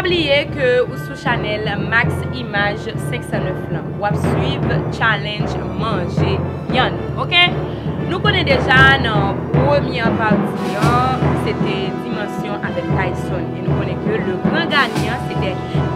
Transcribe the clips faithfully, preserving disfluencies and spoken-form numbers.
Bliye ke ou sou chanèl Max Image senk san nèf lan. W ap swiv challenge manje vyann, oke? Nou konnen deja nan premyè pati an, se te dimansyon avèk Tyson. E nou konnen ke le gran ganyan, se te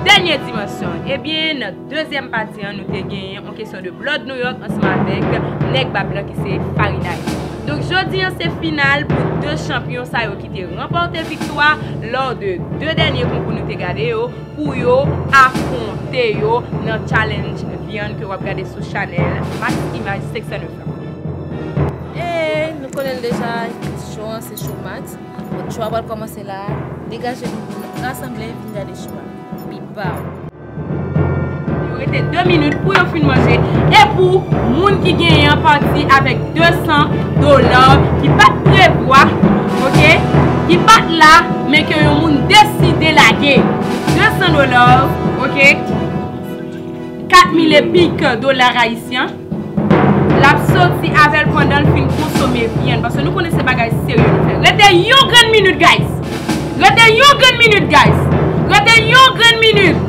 dènye dimansyon. Ebyen, nan dezyèm pati an, nou te genyen yon kesyon de Blood New York ansanm avèk nèg bab lan ki se Farinay. Donk, jodi an, se final pou de chanpyon sa yo ki te ranpòte viktwa lò de de dènye konkou nou te gade yo, pou yo afwonte yo nan challenge vyann ke w ap gade sou chanèl Max Image senk san nèf lan. E nou konnen l deja, show an se show Max. Donk, show a pral kòmanse la. Degaje nou, rasanble, vin gade show a. Bibaw. Yo rete de minit pou yo fin manje. E pou moun ki genyen an pati avèk de san dola ki pa t prevwa, oke, ki pa t la, men ke yon moun deside lage. De san dola, oke, kat mil epik dola ayisyen. L ap soti avè l pandan l fin konsome vyann. Paske nou konnen se bagay serye nou fè. Rete yon grenn minit, guys. Rete yon grenn minit, guys. Rete yon grenn minit.